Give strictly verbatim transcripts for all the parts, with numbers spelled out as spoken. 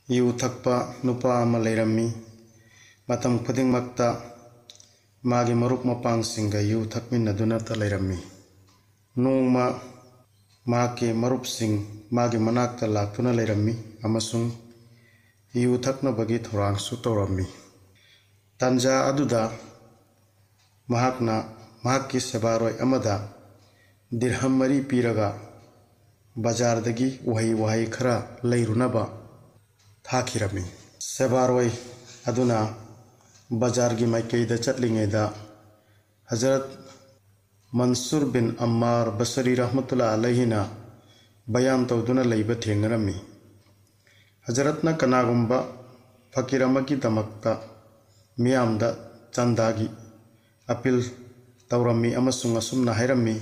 U ꯊꯛꯄ ꯅꯨꯄꯥ ꯑꯃ ꯂꯩꯔꯝꯃꯤ꯫ ꯃꯇꯝ ꯈꯨꯗꯤꯡꯃꯛꯇ ꯃꯥꯒꯤ ꯃꯔꯨꯞ ꯃꯄꯥꯡꯁꯤꯡꯒ ꯌꯨ ꯊꯛꯃꯤꯟꯅꯗꯨꯅꯇ ꯂꯩꯔꯝꯃꯤ꯫ ꯅꯣꯡꯃ ꯃꯍꯥꯛꯀꯤ ꯃꯔꯨꯞꯁꯤꯡ ꯃꯥꯒꯤ ꯃꯅꯥꯛꯇ ꯂꯥꯛꯇꯨꯅ ꯂꯩꯔꯝꯃꯤ ꯑꯃꯁꯨꯡ ꯌꯨ ꯊꯛꯅꯕꯒꯤ ꯊꯧꯔꯥꯡꯁꯨ ꯇꯧꯔꯝꯃꯤ꯫ ꯇꯥꯟꯖꯥ ꯑꯗꯨꯗ ꯃꯍꯥꯛꯅ ꯃꯍꯥꯛꯀꯤ ꯁꯦꯕꯥꯔꯣꯏ ꯑꯃꯗ ꯗꯤꯔꯍꯝ ꯃꯔꯤ ꯄꯤꯔꯒ ꯕꯖꯥꯔꯗꯒꯤ ꯎꯍꯩ ꯋꯥꯍꯩ ꯈꯔ ꯂꯩꯔꯨꯅꯕ ꯊꯥꯈꯤꯔꯝꯃꯤ꯫ ꯁꯦꯕꯥꯔꯣꯏ ꯑꯗꯨꯅ ꯕꯖꯥꯔꯒꯤ ꯃꯥꯏꯀꯩꯗ ꯆꯠꯂꯤꯉꯩꯗ ꯍꯖꯔꯠ ꯃꯟꯁꯨꯔ ꯕꯤꯟ ꯑꯝꯃꯥꯔ ꯕꯁꯔꯤ ꯔꯍꯃꯇꯨꯜꯂꯥ ꯑꯂꯩꯍꯤꯅ ꯕꯌꯥꯟ ꯇꯧꯗꯨꯅ ꯂꯩꯕ ꯊꯦꯡꯅꯔꯝꯃꯤ꯫ ꯍꯖꯔꯠꯅ ꯀꯅꯥꯒꯨꯝꯕ ꯐꯀꯤꯔ ꯑꯃꯒꯤꯗꯃꯛꯇ ꯃꯤꯌꯥꯝꯗ ꯆꯥꯟꯗꯥꯒꯤ ꯑꯄꯤꯜ ꯇꯧꯔꯝꯃꯤ ꯑꯃꯁꯨꯡ ꯑꯁꯨꯝꯅ ꯍꯥꯏꯔꯝꯃꯤ,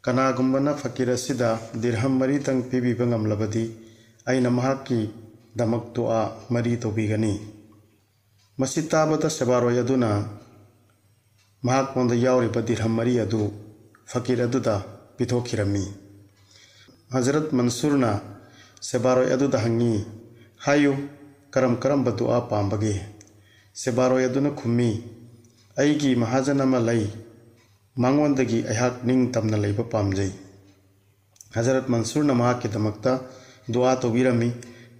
"ꯀꯅꯥꯒꯨꯝꯕꯅ ꯐꯀꯤꯔ ꯑꯁꯤꯗ ꯗꯤꯔꯍꯝ ꯃꯔꯤꯗꯪ ꯄꯤꯕꯤꯕ ꯉꯝꯂꯕꯗꯤ ꯑꯩꯅ ꯃꯍꯥꯛꯀꯤꯗꯃꯛ ꯗꯨꯑꯥ ꯃꯔꯤ ꯇꯧꯕꯤꯒꯅꯤ"꯫ ꯃꯁꯤ ꯇꯥꯕꯗ ꯁꯦꯕꯥꯔꯣꯏ ꯑꯗꯨꯅ ꯃꯍꯥꯛꯉꯣꯟꯗ ꯌꯥꯎꯔꯤꯕ ꯗꯤꯔꯍꯝ ꯃꯔꯤ ꯑꯗꯨ ꯐꯀꯤꯔ ꯑꯗꯨꯗ ꯄꯤꯊꯣꯛꯈꯤꯔꯝꯃꯤ꯫ ꯍꯖꯔꯠ ꯃꯟꯁꯨꯔꯅ ꯁꯦꯕꯥꯔꯣꯏ ꯑꯗꯨꯗ ꯍꯪꯉꯤ, "ꯍꯥꯏꯌꯨ, ꯀꯔꯝ ꯀꯔꯝꯕ ꯗꯨꯑꯥ ꯄꯥꯝꯕꯒꯦ?" ꯁꯦꯕꯥꯔꯣꯏ ꯑꯗꯨꯅ ꯈꯨꯝꯃꯤ, "ꯑꯩꯒꯤ ꯃꯍꯥꯖꯟ ꯑꯃ ꯂꯩ, ꯃꯉꯣꯟꯗꯒꯤ ꯑꯩꯍꯥꯛ ꯅꯤꯡꯇꯝꯅ ꯂꯩꯕ ꯄꯥꯝꯖꯩ"꯫ ꯍꯖꯔꯠ ꯃꯟꯁꯨꯔꯅ ꯃꯍꯥꯛꯀꯤꯗꯃꯛꯇ ꯗꯨꯑꯥ ꯇꯧꯕꯤꯔꯝꯃꯤ꯫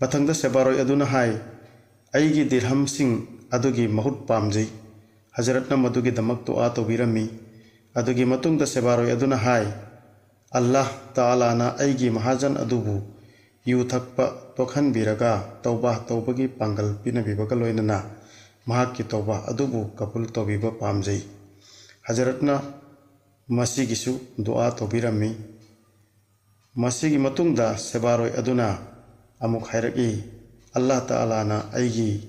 ꯃꯊꯪꯗ ꯁꯦꯕꯥꯔꯣꯏ ꯑꯗꯨꯅ ꯍꯥꯏ, "ꯑꯩꯒꯤ ꯗꯤꯔꯍꯝꯁꯤꯡ ꯑꯗꯨꯒꯤ ꯃꯍꯨꯠ ꯄꯥꯝꯖꯩ"꯫ ꯍꯖꯔꯠꯅ ꯃꯗꯨꯒꯤꯗꯃꯛ ꯗꯨꯑꯥ ꯇꯧꯕꯤꯔꯝꯃꯤ꯫ ꯑꯗꯨꯒꯤ ꯃꯇꯨꯡꯗ ꯁꯦꯕꯥꯔꯣꯏ ꯑꯗꯨꯅ ꯍꯥꯏ, "ꯑꯜꯂꯥꯍ ꯇꯥꯂꯥꯅ ꯑꯩꯒꯤ ꯃꯍꯥꯖꯟ ꯑꯗꯨꯕꯨ ꯌꯨ ꯊꯛꯄ ꯇꯣꯛꯍꯟꯕꯤꯔꯒ ꯇꯧꯕꯥ ꯇꯧꯕꯒꯤ ꯄꯥꯡꯒꯜ ꯄꯤꯅꯕꯤꯕꯒ ꯂꯣꯏꯅꯅ ꯃꯍꯥꯛꯀꯤ ꯇꯧꯕꯥ ꯑꯗꯨꯕꯨ ꯀꯕꯨꯜ ꯇꯧꯕꯤꯕ ꯄꯥꯝꯖꯩ"꯫ ꯍꯖꯔꯠꯅ ꯃꯁꯤꯒꯤꯁꯨ ꯗꯨꯑꯥ ꯇꯧꯕꯤꯔꯝꯃꯤ꯫ ꯃꯁꯤꯒꯤ ꯃꯇꯨꯡꯗ ꯁꯦꯕꯥꯔꯣꯏ ꯑꯗꯨꯅ ꯑꯃꯨꯛ ꯍꯥꯏꯔꯛꯏ, "ꯑꯜꯂꯥꯍ ꯇꯥꯂꯥꯅ ꯑꯩꯒꯤ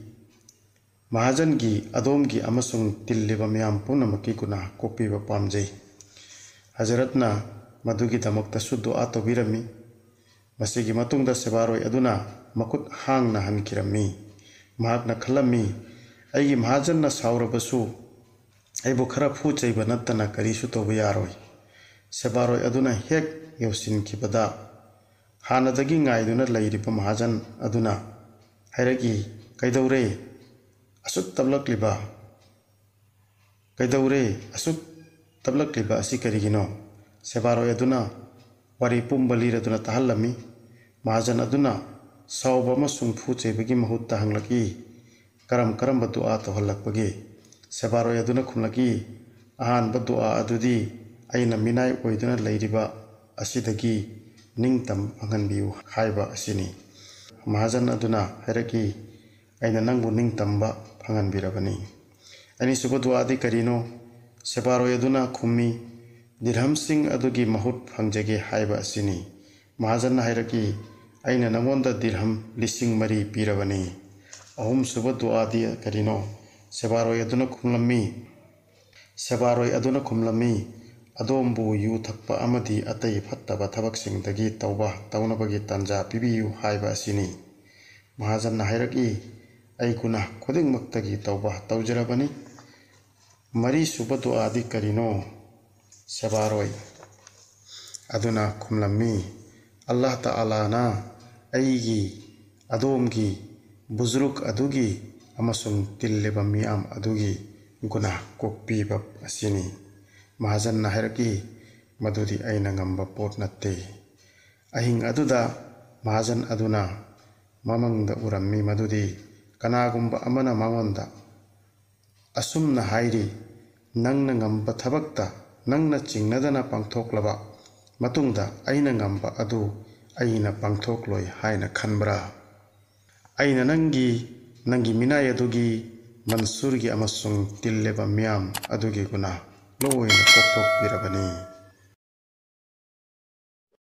ꯃꯍꯥꯖꯟꯒꯤ, ꯑꯗꯣꯝꯒꯤ ꯑꯃꯁꯨꯡ ꯇꯤꯜꯂꯤꯕ ꯃꯤꯌꯥꯝ ꯄꯨꯝꯅꯃꯛꯀꯤ ꯒꯨꯅꯥꯍ ꯀꯣꯛꯄꯤꯕ ꯄꯥꯝꯖꯩ"꯫ ꯍꯖꯔꯠꯅ ꯃꯗꯨꯒꯤꯗꯃꯛꯇꯁꯨ ꯗꯨꯑꯥ ꯇꯧꯕꯤꯔꯝꯃꯤ꯫ ꯃꯁꯤꯒꯤ ꯃꯇꯨꯡꯗ ꯁꯦꯕꯥꯔꯣꯏ ꯑꯗꯨꯅ ꯃꯈꯨꯠ ꯍꯥꯡꯅ ꯍꯟꯈꯤꯔꯝꯃꯤ꯫ ꯃꯍꯥꯛꯅ ꯈꯜꯂꯝꯃꯤ, "ꯑꯩꯒꯤ ꯃꯍꯥꯖꯟꯅ ꯁꯥꯎꯔꯕꯁꯨ ꯑꯩꯕꯨ ꯈꯔ ꯐꯨ ꯆꯩꯕ ꯅꯠꯇꯅ ꯀꯔꯤꯁꯨ ꯇꯧꯕ ꯌꯥꯔꯣꯏ"꯫ ꯁꯦꯕꯥꯔꯣꯏ ꯑꯗꯨꯅ ꯍꯦꯛ ꯌꯧꯁꯤꯟꯈꯤꯕꯗ, ꯍꯥꯟꯅꯗꯒꯤ ꯉꯥꯏꯗꯨꯅ ꯂꯩꯔꯤꯕ ꯃꯍꯥꯖꯟ ꯑꯗꯨꯅ ꯍꯥꯏꯔꯛꯏ, "ꯀꯩꯗꯧꯔꯦ? ꯑꯁꯨꯛ ꯇꯞꯂꯛꯂꯤꯕ? ꯀꯩꯗꯧꯔꯦ? ꯑꯁꯨꯛ ꯇꯞꯂꯛꯂꯤꯕ ꯑꯁꯤ ꯀꯔꯤꯒꯤꯅꯣ?" ꯁꯦꯕꯥꯔꯣꯏ ꯑꯗꯨꯅ ꯋꯥꯔꯤ ꯄꯨꯝꯕ ꯂꯤꯔꯗꯨꯅ ꯇꯥꯍꯜꯂꯝꯃꯤ꯫ ꯃꯍꯥꯖꯟ ꯑꯗꯨꯅ ꯁꯥꯎꯕ ꯑꯃꯁꯨꯡ ꯐꯨ ꯆꯩꯕꯒꯤ ꯃꯍꯨꯠꯇ ꯍꯪꯂꯛꯏ, "ꯀꯔꯝ ꯀꯔꯝꯕ ꯗꯨꯑꯥ ꯇꯧꯍꯜꯂꯛꯄꯒꯦ?" ꯁꯦꯕꯥꯔꯣꯏ ꯑꯗꯨꯅ ꯈꯨꯝꯂꯛꯏ, "ꯑꯍꯥꯟꯕ ꯗꯨꯑꯥ ꯑꯗꯨꯗꯤ ꯑꯩꯅ ꯃꯤꯅꯥꯏ ꯑꯣꯏꯗꯨꯅ ꯂꯩꯔꯤꯕ ꯑꯁꯤꯗꯒꯤ ꯅꯤꯡꯇꯝꯕ ꯐꯪꯍꯟꯕꯤꯌꯨ ꯍꯥꯏꯕ ꯑꯁꯤꯅꯤ꯫" ꯃꯍꯥꯖꯟ ꯑꯗꯨꯅ ꯍꯥꯏꯔꯛꯏ, "ꯑꯩꯅ ꯅꯪꯕꯨ ꯅꯤꯡꯇꯝꯕ ꯐꯪꯍꯟꯕꯤꯔꯕꯅꯤ꯫" "ꯑꯅꯤꯁꯨꯕ ꯗꯨꯑꯥꯗꯤ ꯀꯔꯤꯅꯣ?" ꯁꯦꯕꯥꯔꯣꯏ ꯑꯗꯨꯅ ꯈꯨꯝꯃꯤ, "ꯗꯤꯔꯍꯝꯁꯤꯡ ꯑꯗꯨꯒꯤ ꯃꯍꯨꯠ ꯐꯪꯖꯒꯦ ꯍꯥꯏꯕ ꯑꯁꯤꯅꯤ꯫" ꯃꯍꯥꯖꯟꯅ ꯍꯥꯏꯔꯛꯏ, "ꯑꯩꯅ ꯅꯉꯣꯟꯗ ꯗꯤꯔꯍꯝ ꯂꯤꯁꯤꯡ ꯃꯔꯤ ꯄꯤꯔꯕꯅꯤ꯫" "ꯑꯍꯨꯝꯁꯨꯕ ꯗꯨꯑꯥꯗꯤ ꯀꯔꯤꯅꯣ?" ꯁꯦꯕꯥꯔꯣꯏ ꯑꯗꯨꯅ ꯈꯨꯝꯂꯝꯃꯤ, ꯁꯦꯕꯥꯔꯣꯏ ꯑꯗꯨꯅ ꯈꯨꯝꯂꯝꯃꯤ, "ꯑꯗꯣꯝꯕꯨ ꯌꯨ ꯊꯛꯄ ꯑꯃꯗꯤ ꯑꯇꯩ ꯐꯠꯇꯕ ꯊꯕꯛꯁꯤꯡꯗꯒꯤ ꯇꯧꯕ ꯇꯧꯅꯕꯒꯤ ꯇꯥꯟꯖꯥ ꯄꯤꯕꯤꯌꯨ ꯍꯥꯏꯕ ꯑꯁꯤꯅꯤ꯫" ꯃꯍꯥꯖꯟꯅ ꯍꯥꯏꯔꯛꯏ, "ꯑꯩ ꯒꯨꯅꯥꯍ ꯈꯨꯗꯤꯡꯃꯛꯇꯒꯤ ꯇꯧꯕ ꯇꯧꯖꯔꯕꯅꯤ꯫" "ꯃꯔꯤꯁꯨꯕ ꯗꯨꯑꯥꯗꯤ ꯀꯔꯤꯅꯣ?" ꯁꯦꯕꯥꯔꯣꯏ ꯑꯗꯨꯅ ꯈꯨꯝꯂꯝꯃꯤ, "ꯑꯜꯂꯥꯍ ꯇꯥꯂꯥꯅ ꯑꯩꯒꯤ, ꯑꯗꯣꯝꯒꯤ, ꯕꯨꯖꯨꯔꯨꯛ ꯑꯗꯨꯒꯤ ꯑꯃꯁꯨꯡ ꯇꯤꯜꯂꯤꯕ ꯃꯤꯌꯥꯝ ꯑꯗꯨꯒꯤ ꯒꯨꯅꯥꯍ ꯀꯣꯛꯄꯤꯕ ꯑꯁꯤꯅꯤ꯫" ꯃꯍꯥꯖꯟꯅ ꯍꯥꯏꯔꯛꯏ, "ꯃꯗꯨꯗꯤ ꯑꯩꯅ ꯉꯝꯕ ꯄꯣꯠ ꯅꯠꯇꯦ꯫" ꯑꯍꯤꯡ ꯑꯗꯨꯗ ꯃꯍꯥꯖꯟ ꯑꯗꯨꯅ ꯃꯃꯪꯗ ꯎꯔꯝꯃꯤ ꯃꯗꯨꯗꯤ ꯀꯅꯥꯒꯨꯝꯕ ꯑꯃꯅ ꯃꯉꯣꯟꯗ ꯑꯁꯨꯝꯅ ꯍꯥꯏꯔꯤ, "ꯅꯪꯅ ꯉꯝꯕ ꯊꯕꯛꯇ ꯅꯪꯅ ꯆꯤꯡꯅꯗꯅ ꯄꯥꯡꯊꯣꯛꯂꯕ ꯃꯇꯨꯡꯗ ꯑꯩꯅ ꯉꯝꯕ ꯑꯗꯨ ꯑꯩꯅ ꯄꯥꯡꯊꯣꯛꯂꯣꯏ ꯍꯥꯏꯅ ꯈꯟꯕ꯭ꯔꯥ? ꯑꯩꯅ ꯅꯪꯒꯤ, ꯅꯪꯒꯤ ꯃꯤꯅꯥꯏ ꯑꯗꯨꯒꯤ, ꯃꯟꯁꯨꯔꯒꯤ ꯑꯃꯁꯨꯡ ꯇꯤꯜꯂꯤꯕ ꯃꯤꯌꯥꯝ ꯑꯗꯨꯒꯤ ꯒꯨꯅꯥꯍ ꯂꯣꯏꯅ ꯀꯣꯛꯊꯣꯛꯄꯤꯔꯕꯅꯤ꯫"